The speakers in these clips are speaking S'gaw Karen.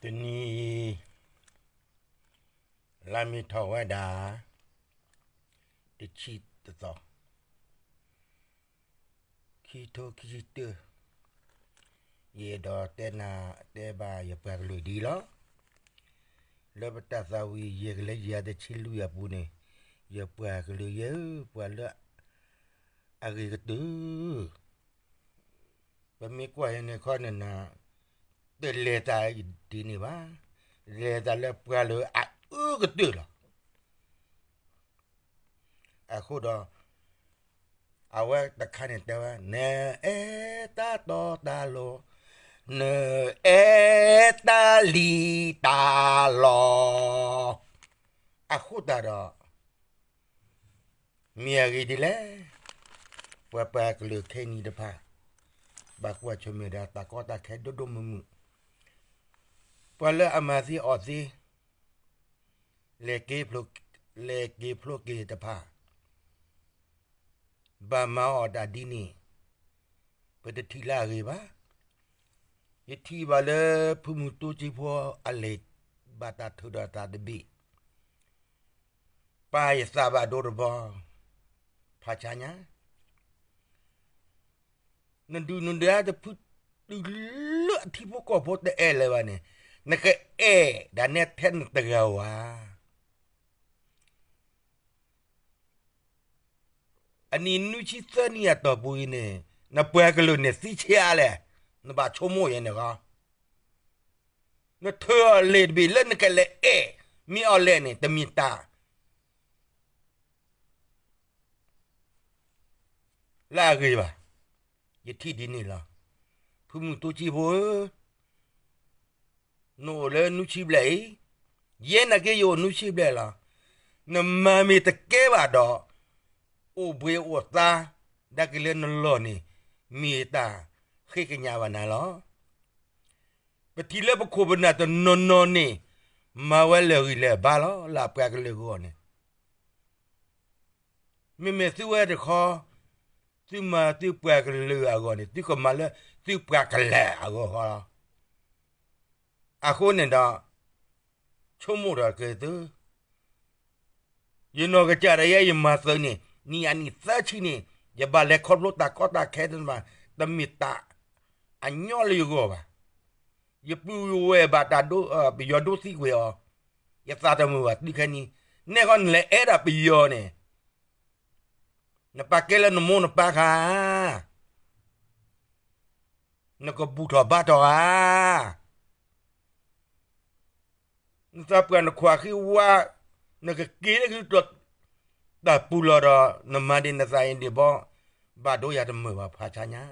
တနံၤအံၤ လါမ့ၤထီၣ်ဝဲဒၣ် တဆံတသီ ခံထိခံဆံတၢ, ယအဲၣ်ဒိးတဲနၤ တဲဘၣ်ယပှၤကလုာ်ဒ်အံၤလီၤ. လၢပတၢ်သးဝံၣ်ယဲၢ်ကလဲယၤတဆံလွံၢ်အပူၤန့ၣ်, ယပှၤကလုာ်ယဲၢ်ဧၢ, ပှၤလၢအဂ့ၤကတၢၢ် ပမ့ၢ်ကွၢ်ယဲန့ၣ်ခီန့ၣ်နၤ, တလဲၤတၢ်ဒ်န့ၣ်ဘၣ်, လဲၤတၢ်လၢပှၤလၢအအၢကတၢၢ်လီၤ. အဃိဒီး အဝဲတခါန့ၣ်တဲဝဲ, နအဲၣ်တၢ်တီတၢ်လိၤ, နအဲၣ်တၢ်လံၤတၢ်လီ, အဃိသတးဒီး မ့ၢ်အဂ့ၢ်ဒ်လဲၣ်, ပှၤပှၤကလုာ်ခဲနံၤတဖၣ် ဘၣ်ကွၢ်ဆၢၣ်မဲာ်ဒီးတၢ်ကီတၢ်ခဲဒိၣ်ဒိၣ်မုၢ်မုၢ်, ပှၤလၢအမၤသ့အီၣ်သ့, လဲၤက့ၤဖျိက့ၤတဖၣ် ဘၣ်မၤအီၣ်တၢ်ဒ်န့ၣ်, ပတထံၣ်လၢအဂ့ၤဘၣ်. ယထံၣ်ဘၣ်လၢဖုမူတူစ့ဖိအလံာ် ဘၣ်တၢ်ထုးဒီးတၢ်တဘ့ၣ် ပာ်ယသးဘၣ်ဒိတဘီ, ဖးဆါညါ, နဒုၣ်နဒါတဖုတုၤလၢအထံဖိကီၢ်ဖိတအဲၣ်လၢၤဘၣ်န့ၣ်, နကအဲၣ်ဒၣ်နဲထဲနတဂၤဧါ. အနံၣ်နွံဆံသၢနံၣ်အတီၢ်ပူၤအံၤန့ၣ်, နပှၤကလုာ်န့ၣ်သံဆံးအါလဲၣ်, နဘၣ်ဆိကမိၣ်ယဲန့ၣ်ဂီၢ်, နထုးအီၤလံာ်တဘ့ၣ်လၢနကလဲၤအဲၣ်မ့ၢ်အီၤလဲၣ်န့ၣ် တမ့ၢ်တၢ် လၢအဂ့ၤဘၣ်. ယထံၣ်ဒ်န့ၣ်လီၤ. ဖုမူတူစ့ဖိဧၢ, နအိၣ်လၢနွံဆံဘျဲၣ်အံၤ, ယဲနာ်က့ယအိၣ်နွံဆံဘျဲၣ်လီၤ. နမၤမ့ၢ်တကဲဘၣ်ဒီး, အိၣ်ဘှံးအိၣ်သါ ဒၣ်က့ၤလၢနလီၢ်န့ၣ် မ့ၢ်တၢ်ဃ့ကညးဘၣ်နၤလီၤ. ပထံၣ်လၢပခိၣ်ပနၢ်တနီၤနီၤန့ၣ် မၤဝဲလၢာ်ဂံၢ်လၢာ်ဘါလီၤ လၢအပှၤကလုာ်အဂီၢ်န့ၣ် မ့မ့ၢ်သုဝဲတခီ, သုမၤသုပှၤကလုာ်အဂီၢ်န့ၣ် သုကမၤလၢသုပှၤကလုာ်အဂီၢ်ဃီလီၤ. အဃိန့ၣ်ဒီး, ဆိကမိၣ်ဒီးက့ၤသု, ယနီၢ်ကစၢ်ဒၣ်ယဲယမၤသုးန့ၣ် နံၣ်အနံၣ်သၢဆံန့ၣ် ယဘၣ်လဲၤခီဖျိတၢ်ကီတၢ်ခဲတမံၤ, တမ့ၢ်တၢ်အညီလၢယဂီၢ်ဘၣ်. ယပုၢ်ယဝဲၢ်ဘၣ်တၢ်ဒိ, ပယီၤဒိသံကွံာ်အီၤ, ယသးတမုာ်ဘၣ်တုၤခဲနံၤ, နဲဃီနလဲၤအဲၣ်ဒၣ်ပယီၤန့ၣ် နပာ်ကဲလၢနမိၢ်နပၢ်ခါဧါ, နကဘူၣ်ထီၣ်ဘါထီၣ်ဧါ, နသးပှၢ်နခွါဃံဝါ, နကက့ၤလၢကလုာ်တၢ်ပူၤလီၤဒီး နမၤဒ်နသးအံၤဒံးဘီ, ဘၣ်ဒိယၤတမုာ်ဘၣ် ဖးဆါညါ.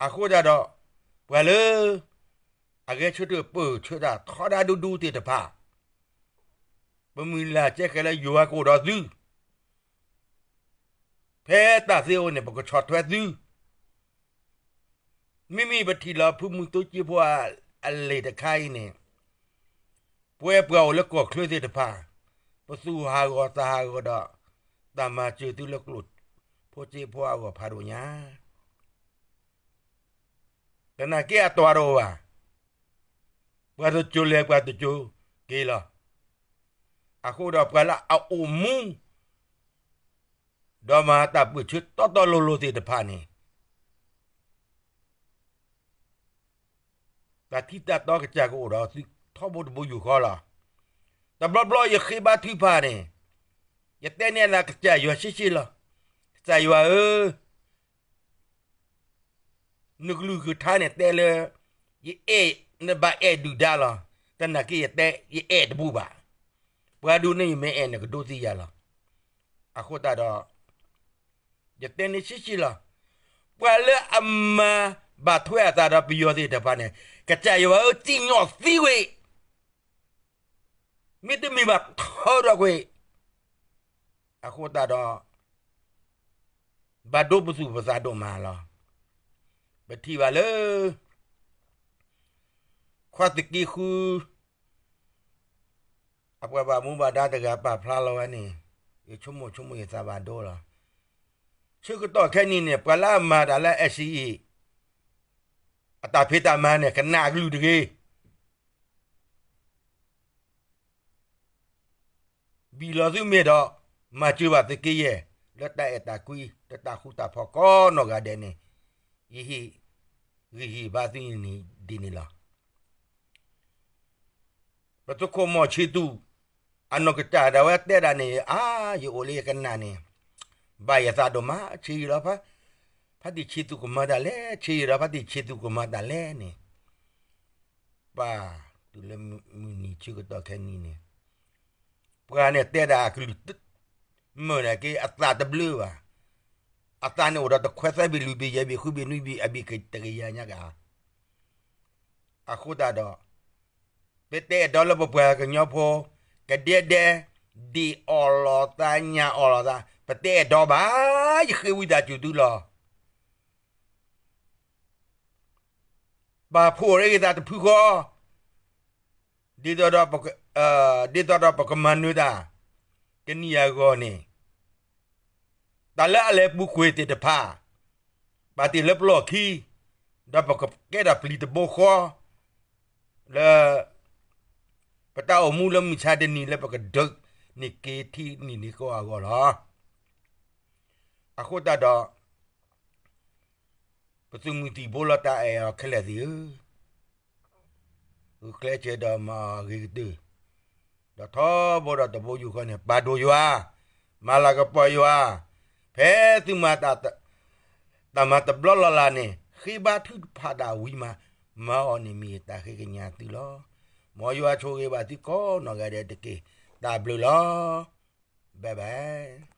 အဃိသတးဒီး, ပှၤလၢအဂဲၤဆၢထၢၣ်ပၢၢ်ဆၢတၢ်ထီဒါဒူဒူသ့ၣ်တဖၣ်, ပမုၢ်လၢ်ကဲဃဲၤလၢယွၤကအိၣ်ဒီးသု, ဖဲတၢ်သ့အိၣ်န့ၣ် ပကဆီၣ်ထွဲသု. မ့မ့ၢ်ပထံၣ်လီၤဖုမူတူစ့ဖိအလံာ်တခါအံၤန့ၣ်, ပဝဲပှၤအိၣ်လၢကီၢ်ချၢသ့ၣ်တဖၣ်, ပသူၣ်ဟးဂီၤသးဟးဂီၤဒီး တၢ်မၤစၢၤသုလၢကျိၣ်ဖိစ့ဖိအဂီၢ်ဖးဒိၣ်ညါ သနာ်က့အတီၤတအိၣ်ဘၣ်. ပှၤတစိၤလဲၤပှၤတစိၤက့ၤလီၤ. အဃိဒီးပှၤလၢအအိၣ်မူ ဒီးမၤတၢ်ပၢၢ်ဆၢတီတီလိၤလိၤသ့ၣ်တဖၣ်န့ၣ် တၢ်ထံတၢ်တီကစၢ်ကအိၣ်ဒီးသုထီဘိတဘိယူၢ်ဃီလီၤ. တဘျီဘျီယဃ့ဘါထုကဖၣ်န့ၣ်, ယတဲန့ၢ်လၢကစၢ်ယွၤရှဲရှဲလီၤ. ကစၢ်ယွၤဧၢ, နကလုၢ်ကထါန့ၣ်တဲလၢ ယအဲၣ်, နဘၣ်အဲၣ်ဒုၣ်ဒါလီၤ. သနာ်က့ယတဲ ယအဲၣ်တဘူၣ်ဘၣ်. ပှၤဒိၣ်န့ၢ်ယမ့ၢ်အဲၣ်န့ၣ်ကဒိသံယၤလီၤ. အဃိသတးဒီး ယတဲန့ၢ်ရှဲရှဲလီၤ. ပှၤလၢအမၤဘၣ်ထွဲအသးဒီးပယီၤသ့ၣ်တဖၣ်န့ၣ်, ကစၢ်ယွၤဧၢ, စံၣ်ညီၣ်သံကွံာ်, မ့တမ့ၢ်ဘၣ်ထီထီၣ်ကွံာ်. အဃိသတးဒီး ဘၣ်ဒိပသူၣ်ပသးဒိၣ်မးလီၤ. ပထံၣ်ဘၣ်လၢ ခွါသက့ဃု အပှၤဘၣ်မူဘၣ်ဒါတဂၤ ပာ်ဖျါလီၤဝဲန့ၣ်, ယဆိကမိၣ်ဆိကမိၣ်ယသးဘၣ်ဒိလီၤ. ဆၢကတီၢ်ခဲနံၤန့ၣ် ပှၤလၢအမၤတၢ်လၢ NCA အတၢ်ဖံးတၢ်မၤန့ၣ် ကနၣ်အကလုၢ်တဂ့ၤ. ပျံၤလီၤသုမ့ၢ်ဒီး မၤစၢၤဘၣ်သုးက့ယဲၢ် လၢတၢ်အဲၣ်တၢ်ကွံ လၢတၢ်ဃူတၢ်ဖိးကိးနီၢ်ဂၤဒဲးန့ၣ် ယဟ့ၣ်ဂံၢ်ဟ့ၣ်ဘါသုန့ၣ် ဒ်န့ၣ်လီၤ. ပသုးခိၣ်မီၤဆံသူး အနီၢ်ကစၢ်ဒၣ်ဝဲတဲဒၣ်န့ၣ် အါ ယအိၣ်လၢယကနၣ်န့ၣ် ဘၣ်ယသးဒိၣ်မး ဆ့ယံာ်လီၤ, ဖါတံၢ်ဆံသူးကမၤတၢ်လဲၣ်, ဆ့ယံာ်လီၤ ဖါတံၢ်ဆံသူးကမၤတၢ်လဲၣ်န့ၣ် ပၢ်တုၤလၢမုၢ်နံၤဆၢကတီၢ်ခဲနံၤန့ၣ် ပှၤန့ၣ်တဲဒၣ်အကလုၢ် မုာ်န့ၣ်က့ အသးတဘျုးဘၣ်. အသးန့ၣ်အိၣ်ဒီးတခွဲးသၢဘ့ၣ်လွံၢ်ဘ့ၣ်ယဲၢ်ဘ့ၣ်ဃုဘ့ၣ်နွံဘ့ၣ်အဘ့ၣ်ကတကယၤညါက့ၤ. အဃိသတးဒီး ပတအဲၣ်ဒိးလၢပပှၤကညီဖိ ကဒဲဒဲ ဒ့ၣ်အီၣ်လိာ်သးညၣ်အီၣ်လိာ်သး ပတအဲၣ်ဒိးဘၣ်. ယဃ့ဝံသးစူၤသုလီၤ. ပာ်ဖှိၣ်ရ့ဂ့ၤသးတဖုဃီ ဒ်သိးဒီး ဒ်သိးဒီးပကမၤနၢၤတၢ် တနံၤအဂီၢ်န့ၣ် တၢ်လၢအလဲၤပူၤကွံာ်သ့ၣ်တဖၣ် ပာ်တ့ၢ်လၢပလီၢ်ခံ ဒီးပကကဲထီၣ်ပျံၤတဘိဃီ လၢ ပတၢ်အိၣ်မူလၢမုၢ်ဆါတနံၤလၢပကဒုးန့ၢ်က့ၤထံနံၣ်န့ၣ်ကီးအဂီၢ်လီၤ. အဃိသတးဒီး ပသုးမုၢ်သံၣ်ဘိလီၤတၢ်အဲၣ်အီၤခဲလၢာ်သ့ၣ်ဧၢ, ဂုာ်ကျဲးစၢးဒီးမၤအီၤအဂ့ၤကတၢၢ်, ဒီးထီဘိဒီးတဘိယူၢ်ဃီန့ၣ် ပာ်ဒိၣ်ယွၤ, မၤလၤကပီၤယွၤ, ဖဲသုမၤတၢ် တၢ်မၤတဘျီလီၤလၢ်န့ၣ် ဃ့ဘါထုကဖၣ်ဒၣ်ဝံၤမး, မၤအီၤန့ၣ်မ့ၢ်တၢ်ဃ့ကညးသုလီၤ. မ်ယွၤဆိၣ်ဂ့ၤဘၣ်သုကိးနီၢ်ဂၤဒဲးတက့ၢ်. တၢ်ဘျုးလီၤ. Bye bye.